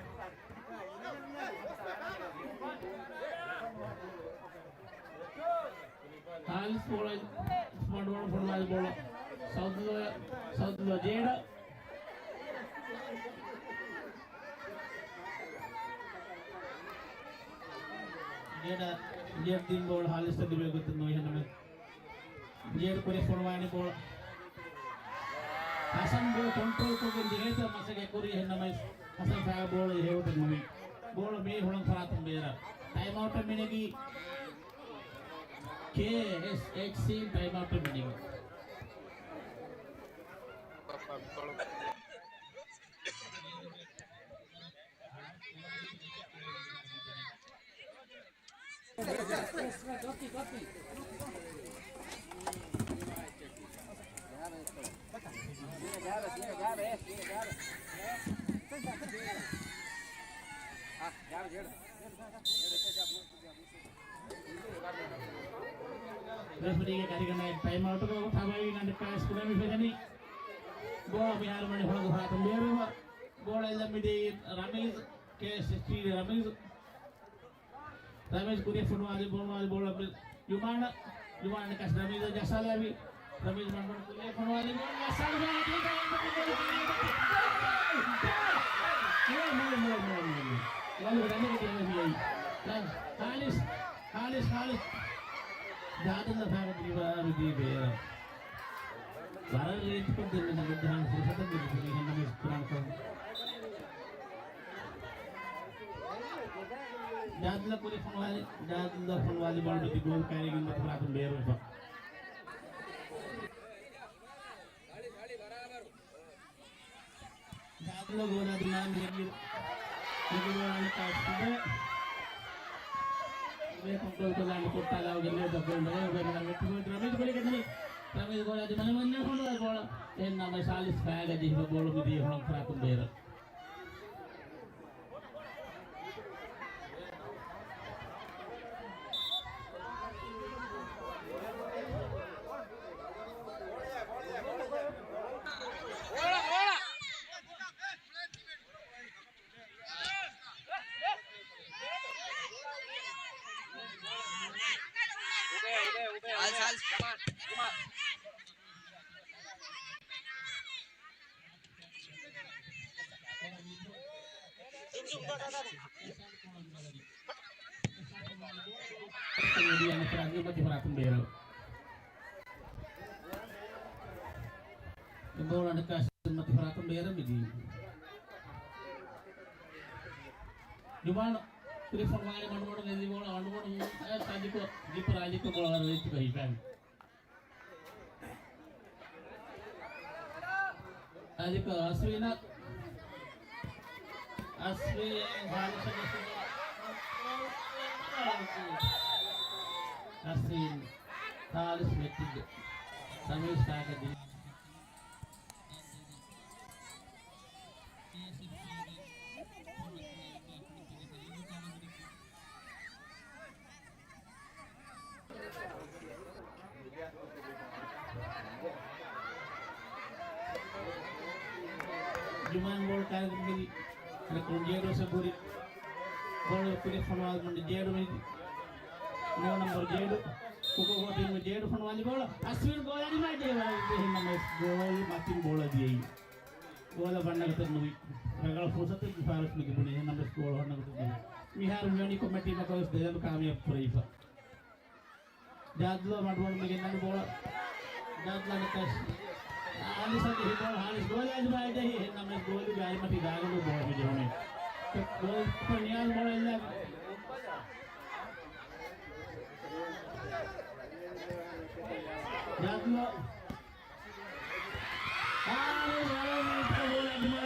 ހާލިސް ބޯޅަ، އުސްމާން ޑުވާން ފޮނުވާލި ބޯޅަ. ސައުދުލޯ، ސައުދުލޯ ޖޭޑަ. ޖޭޑަ، ޖޭޑަ ދިން ބޯޅަ ހާލިސް ދިބޭ ގޮތެއް ނުވި ހެންނަމެ. ޖޭޑު ކުރި ފޮނުވާނެ ބޯޅަ. ހަސަން ބޯޅަ ކޮންޓްރޯލް ކޮށްގެން ޖެހޭތޯ މަސައްކަތް ކުރީ ހެންނަމެސް ހަސަން ފައި ބޯޅަ ޖެހޭ ގޮތެއް ނުވި. ބޯޅަ މިއީ ހުޅަނގު ފަރާތުން ބޭރަށް. ޓައިމް އައުޓެއް މިނެގީ. ކޭއެސްއެޗްސީ ޓައިމް އައުޓެއް މިނެގީ. ރެފްރީގެ ކަރިގަނޑާއި ޓައިމް އައުޓުގަ ތަބައި ނަން ކާސް ކުރެވިފަދަނީ. ބޯ މިހާރު މަނި ހުޅަނގު ފަރާތުން ބޭރުވެފަ. ބޯޅަ އެއްލަން މިދީ ރަމީޒް، ކޭއެސްއެސްޕީގެ ރަމީޒް. ރަމީޒް ކުރިއަށް ފޮނުވާލި، ފޮނުވާލި ބޯޅަ ޖުމާނަށް، ޖުމާން ކާސް ރަމީޒަށް ޖައްސާލައިފި. ރަމީޒް މަންމަން ކުރިއަށް ފޮނުވާލި ބޯޅަ ޖައްސާލި. ހާލިސް، ހާލިސް، ހާލިސް. ޖާދަލް ފާގަ ދީވާ މިދީ ބޭރަށް. ވަރަށް ރީތިކޮށް ދެން މި ނަގައްޖަހާން ފުރުސަތެއް މި ދިނީ ހެންނަމެސް ކުރާން ކަމަށް. ޖާދަލް ކުރި ފޮނުވާލި، ޖާދަލް ފޮނުވާލި ބޯޅަ މިދި ގޯލް ކައިރިގެން މަތި ފަރާތުން ބޭރުވެފަ. ޖާދަލް ގޯލާ ދިމާ މި ހެއްޔިރު. މި ގޯލާ ނިކާސް ކުޑަ. މި ކޮންޓްރޯލް ކޮށްލާން ކޮށްޓާލާ ގެންދިޔަ ދައްކަން ދަގަ ވެ މި ރަމީޒް ކުރި ގެންދިނީ. ރަމީޒް ގޯލާ ދިމާ މަންނަ ހޮނޑު ގޯލަ. އެހެން ނަމަ ހާލިސް ފާގަ ޖެހިފަ ބޯޅަ މިދިޔަ ހޮޅަނގު ފަރާތުން ބޭރަށް. މިދިޔަ މަތި ފަރާތުން ބޭރަށް. ބޯޅަ ނިކާސް މަތި ފަރާތުން ބޭރަށް މިދީ. ޖުމާން ކުރި ފޮނުވާލި މަޑުމަޑުން އެދި ބޯޅަ އަނޑުމަޑުން އަ، ސާޖިކޮށް، ޖިޕް ރާޖިކޮށް ބޯޅަ ރީތިކޮށް ހިފައި. އަދިކޮށް އަސްވީނަށް، އަސްވީން ހާލިސް، އަސްވީން ހާލިސް މެޓްޓިއްގެ ސަމީސް ކާކަ ދިން. ޖުމާން ބޯޅަ ކާރިގަނޑުގައި އަރަކުން ޖޭޑު ސަބުރި ބޯޅަ ކުރި ފޮނުވާލުމުން ޖޭޑު މި ނޯ ނަމްބަރު ޖޭޑު ކުކު ގޯތިން ޖޭޑު ފޮނުވާލި ބޯޅަ އަސްވިން ގޯލާ ދިމާ ޖޭވާ ދެހިން ނަމަސް ގޯލް މަތިން ބޯޅަ ދިޔައީ. ގޯލަށް ވަންނަ ގޮތެއް ނުވި. ރަނގަޅަށް ފުރުސަތެއް ފާރިސް މި ލިބުނީ އެހެން ނަމަސް ގޯލް ވަންނަ ގޮތެއް ނުވި. މިހާރު މިވަނީ ކޮމެޓީ މަކަވެސް ދެލަން ކާމިޔާބު ކުރެވިފަ. ޖާދުލާ މަޑުމަޑުމެގެން ނަން ބޯޅަ. ޖާދުލާ ނަކަސް. ހާލިސް އަދި ހިބޯޅަ ހާލިސް ގޯލާ ދިމާ ޖެހި ހެން ނަމަސް ގޯލުގެ އަރިމަތި ދާގަނޑު ބޯޅަ މި ޖެހުނީ. ގޯލް ކިޕަރ ނިޔާޒް ބޯޅަ އެއްލާ. ޖާދުލާ. ހާލިސް ވަރަށް ރީތި ބޯޅަ ދިމާ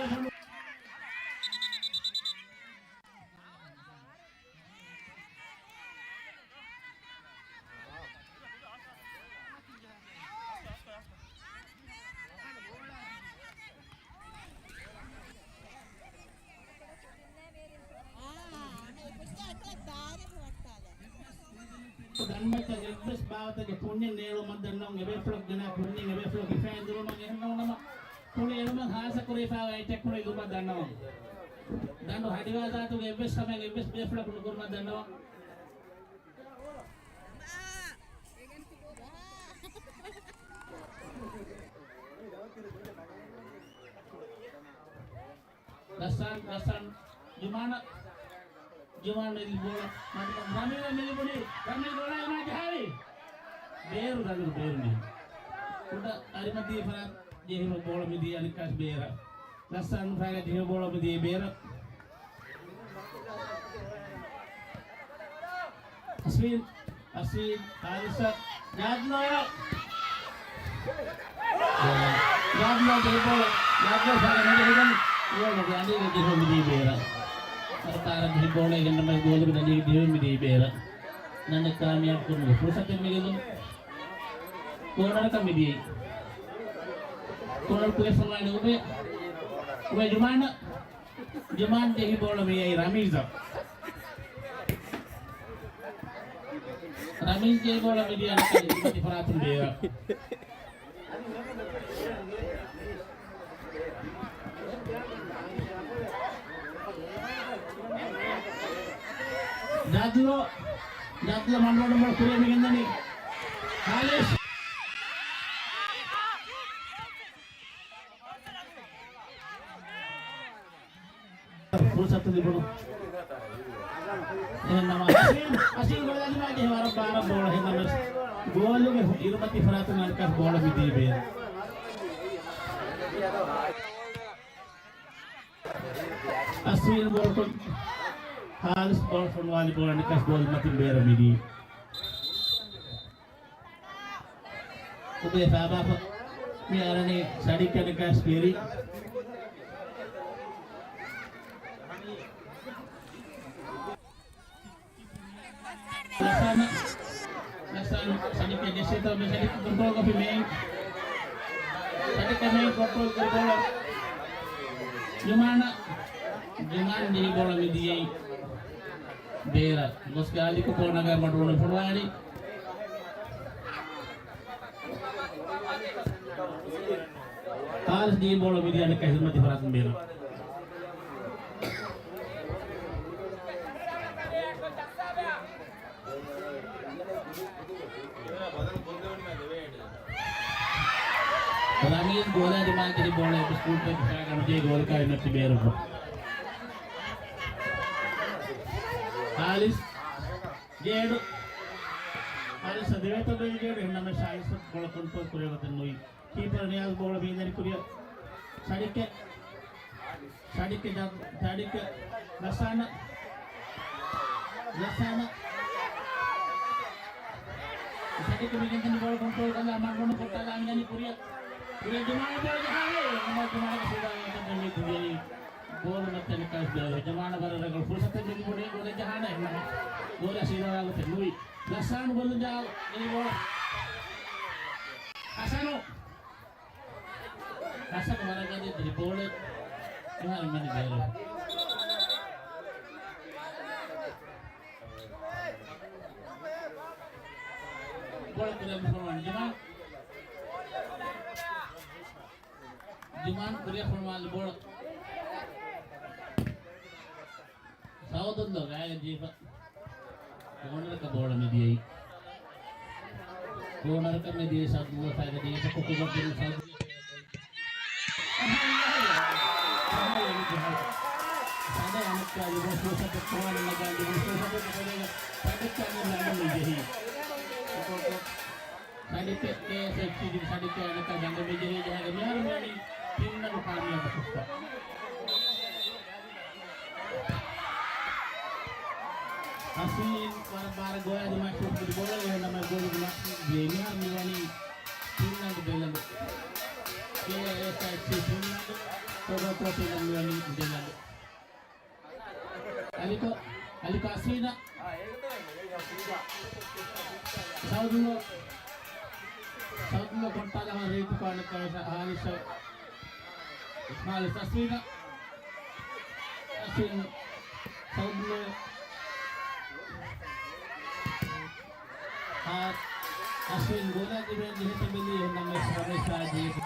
ދަންމައްޗަށް އެއްވެސް ބާވަތެއްގެ ޕުންޏެއް ނޭޅުމަށް ދަންނަވަން. އެބޭފުޅަކު ގެނާ ޕުންޏެއް އެބޭފުޅަކު ހިފައި އިނދުރުމަށް އެހެންނޫނަމަ ކުޅި އެޅުމަށް ހާސަ ކުރެވިފައިވާ އެއްޗެއް ކުރެވި ލުމަށް ދަންނަވަން. ދަނޑު ހަޑިވާ ޒާތުގެ އެއްވެސް ސަމައެއް އެއްވެސް ބޭފުޅަކު ނުކުރުމަށް ދަންނަވަން. ރަސްސާން، ރަސްސާން، ޖުމާން، ޖުމާން އެދި ބޯޅަ، މަޑު، ރަމީލަށް މި ލިބުނީ، ރަމީލް ގޯލާ ދިމާ ޖަހާލި. ބޭރު ރަމީލް ބޭރު މި. ކުޑަ އަރިމަތީ ފަރާތް ޖެހިފަ ބޯޅަ މިދީ އަނެއްކާސް ބޭރަށް. ރަސްސާން ފައިގަ ޖެހިފަ ބޯޅަ މިދީ ބޭރަށް. އަސްވީން، އަސްވީން، ހާރިސް، ޖާދުލާ. ޖާދުލާ ދެ ބޯޅަ، ޖާދުލާ ފައިގަ ނުޖެހިގެން ބޯޅަ ގާނޑީގަ ޖެހި މިދީ ބޭރަށް. ސަރުކާރަށް ޖެހި ބޯޅަ ގެންނަމަ ގޯލުގެ ދަނޑީގަ ޖެހި މިދީ ބޭރަށް. ނަން ކާމިޔާބު ކުރުމުގެ ފުރުސަތެއް މިގެން ކޯނަރަކަށް މިދިޔައީ. ކޮންޓްރޯލް ކުރެވިފައިވާނެ އުބޭ، އުބޭ ޖުމާން، ޖުމާން ޖެހި ބޯޅަ މިއައީ ރަމީޒަށް. ރަމީޒް ޖެހި ބޯޅަ މިދިޔަ އަނެކާ އިރުމަތި ފަރާތުން ބޭރަށް. ޖާދުލޯ، ޖާދުލޯ މަންޑުމަޑު ކުރިއަށް މިގެންދަނީ ހާލިސް. ފުރުސަތު ލިބުނު. އެހެންނަމަ އަސީލް، އަސީލް ގޯލާ ދިމާ ޖެހި ވަރަށް ބާރަށް ބޯޅަ އެހެންނަމަވެސް ގޯލުގެ އިރުމަތި ފަރާތުން އަނެކާސް ބޯޅަ މިދީ ބޭރަށް. އަސީލް ބޯޅަކޮށް ހާލިސް ބޯޅަ ފޮނުވާލި ބޯޅަ އަނެކާސް ގޯލު މަތިން ބޭރަށް މިދީ. އުބޭ ފާބާފަ މި އަރަނީ ސަޑިކް އަނެކާސް ބޭރި. ލަސާނަ، ލަސާނަ ސަޑިކް ޖެއްސިތޯ މި ސަޑިކް ކޮންޓްރޯލް ކޮށްފި މެއިން. ސަޑިކް މެއިން ކޮންޓްރޯލް ކުރި ބޯޅަ. ޖުމާނަ، ޖުމާން ޖެހި ބޯޅަ މިދިޔައީ ބޭރަށް. ގޮސް ގާލިކު ކޯނަގަ މަޑުވުނު ފޮނުވާލި. ހާލިސް ޖެހި ބޯޅަ މިދިޔަ އަނެކާ އިރުމަތި ފަރާތުން ބޭރަށް. ރަމީޒް ގޯލާ ދިމާ ޖެހި ބޯޅަ އެބަ ސްކޫލް ޕެކް ފައިގަނޑު ޖެހި ގޯލަކާ އިރުމަތި ބޭރަށް. ހާލިސް ޖޭޑު. ހާލިސް ދެވޭތޯ ބޭ ޖޭޑު އެހެންނަމަ ހާލިސް ބޯޅަ ކޮންޓްރޯލް ކުރެވޭ ގޮތެއް ނުވި. ކީޕަރ ނިޔާޒް ބޯޅަ ބޭންދެނި ކުރިއަށް. ސަޑިކެ. ސަޑިކެ ޖަ-، ސަޑިކެ. ލަސާނަ. ލަސާނަ. ސަޑިކެ މިގެންދެނި ބޯޅަ ކޮންޓްރޯލް ކޮށްލާ މަޑުވުނު ކޮށްޓާލާ މިދަނީ ކުރިއަށް. ކުރިއަށް ޖުމާން ބޯޅަ ޖަހާލީ. އެންމެ ޖުމާންގެ ސީދާ ވަންތަން މި ކުރިއަށް. ބޯޅަ މައްޗަށް ނިކަން ބޭރު. ޖަމާނަށް ވަރަށް ރަނގަޅު ފުރުސަތެއް މި ލިބުނީ ގޯލެއް ޖަހާނެ އެހެންނަމަ ގޯލަށް ސީދާވާ ގޮތެއް ނުވި. ލަސާން ބޮލުން ޖަހާ އެ ބޯޅަ. ހަސަނު. ހަސަނު ވަރަށް ގަދަ ދިރި ބޯޅަ. މިހާރު މަނި ބޭރު. ބޯޅަ ކުރިއަށް ފޮނުވާން ޖުމާން. ޖުމާން ކުރިއަށް ފޮނުވާލި ބޯޅަ. ސައުދުއްލޯ ގާތްގަ ޖެހިފަ. ކޯނަރަކަށް ބޯޅަ މިދިޔައީ. ކޯނަރަކަށް މިދިޔައީ ސައުދުއްލޯ ފައިގަ ޖެހިފަ ކުކުގަ ދިނު ސައުދު. ސަދެ އަނެއްކާ ލިބުނު ފުރުސަތެއް ކުރާނަ ނަގާ ލިބުނު ފުރުސަތެއް ކުރޭގަ ސަދެއްކާ ނަގާ މި ޖެހީ. ސަޑިކެ، ކޭއެސްއެފްސީގެ ސަޑިކެ އަނެއްކާ ދަނޑު މި ޖެހި ޖަހަގެ މިހާރު މިވަނީ ތިން ރަން ކާމިޔާބު ކޮށްފަ. އަސީން ވަރަށް ބާރަށް ގޯލާ ދިމާ ޝޫޓް ކުރި ބޯޅަ އެހެންނަމަ ގޯލުގެ ނަސީބު ދިޔައީ. މިހާރު މިވަނީ ތިން ރަން ދެ ރަން. ކޭއެސްއެފްސީ ތިން ރަން، ކޮޑޯކޯ ތިން ރަން މިވަނީ ދެ ރަން. އަލިކޮ، އަލިކޮ އަސީނަށް. ސައުދުލޯ، ސައުދުލޯ ކޮންޓާލަ ހަމަ ރީތި ކާނެ ކައިސަ ހާރިސަ. ހާރިސް އަސީނަށް. އަސީން ސައުދުލޯ. އާ، އަސީން ގޯލާ ދިމާ ޖެހިފަ ބެލީ އެހެންނަމަވެސް ރަމީޒާ ޖެހިފަ.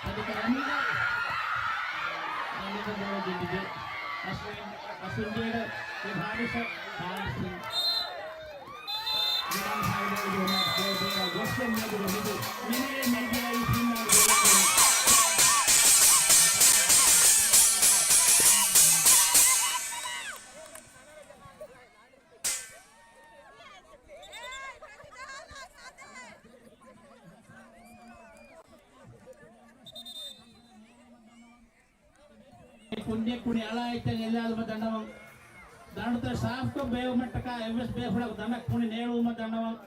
ސަދިކަ ރަމީޒާ. ރަމީޒާ ބޯޅަ ގެއްލިގެން އަސްވިން، އަސްވިން ޖޭޑަށް ހާރިސަށް، ހާރިސް. މިދަނީ ހާރިސް ގޯލް ބޭރަށް ގޮސްގެން މިއަދު މިދު މިނިވެ މީޑިއާއި ފިންލާންޑް ގޯލާ ކުންޏެއް ކުނި އަޅާ އެތަން އެއްލާލުމަށް ދަންނަވަން. ދަނޑުތައް ސާފްކޮށް ބޭއްވުމަށްޓަކާ އެއްވެސް ބޭފުޅަކު ދަނޑަށް ކުނި ނޭޅުވުމަށް ދަންނަވަން.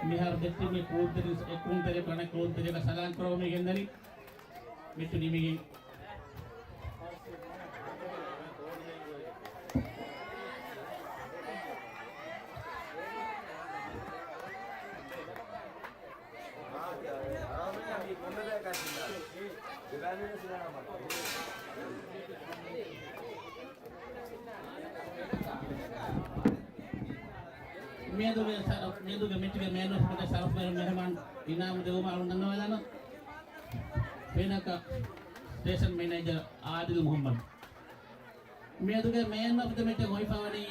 މިހާރު ދެއްތި މި ކުޅުންތެރި، އެ ކުޅުންތެރި ކަނެ ކުޅުންތެރި ސަލާން ކުރަމުން ގެންދަނީ. މިއްޗު ނިމިގެން. މިއަދުގެ ސަ-، މިއަދުގެ މެޗުގެ މޭން އޮފް ދަ މެޗް ޝަރަފްވެރި މެހެމާން އިނާމު ދެވުމަށް އަޅުން ދަންނަވާލާނަން. ފެނަކަ ސްޓޭޝަން މެނޭޖަރ އާދިލް މުހައްމަދު. މިއަދުގެ މޭން އޮފް ދަ މެޗަށް ހޮވިފަވަނީ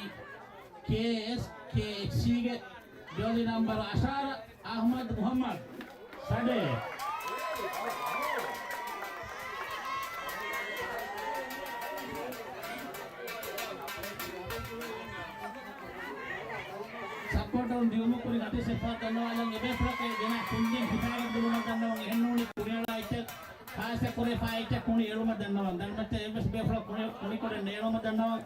ކޭއެސް ކޭއެޗްސީގެ ޖާޒީ ނަންބަރު އަށާރަ އަޙްމަދު މުޙައްމަދު ސަޑޭ. ސަޕޯޓަރުން ދިއުމު ކުރި އަތި ސެފާ ދަންނަވާލަން އެބޭފުޅަކަށް ގެނަ ކުންދިން ހިފާގަ ދުރުމަށް ދަންނަވަން އެހެންނޫނީ ކުރިއަޅާ އެއްޗެއް ޚާއްސަ ކުރެފާ އެއްޗެއް ކުނި އެޅުމަށް ދަންނަވަން. ދަންމައްޗަށް އެއްވެސް ބޭފުޅަކު ކުނި، ކުނިކޮށް ނޭޅުމަށް ދަންނަވަން.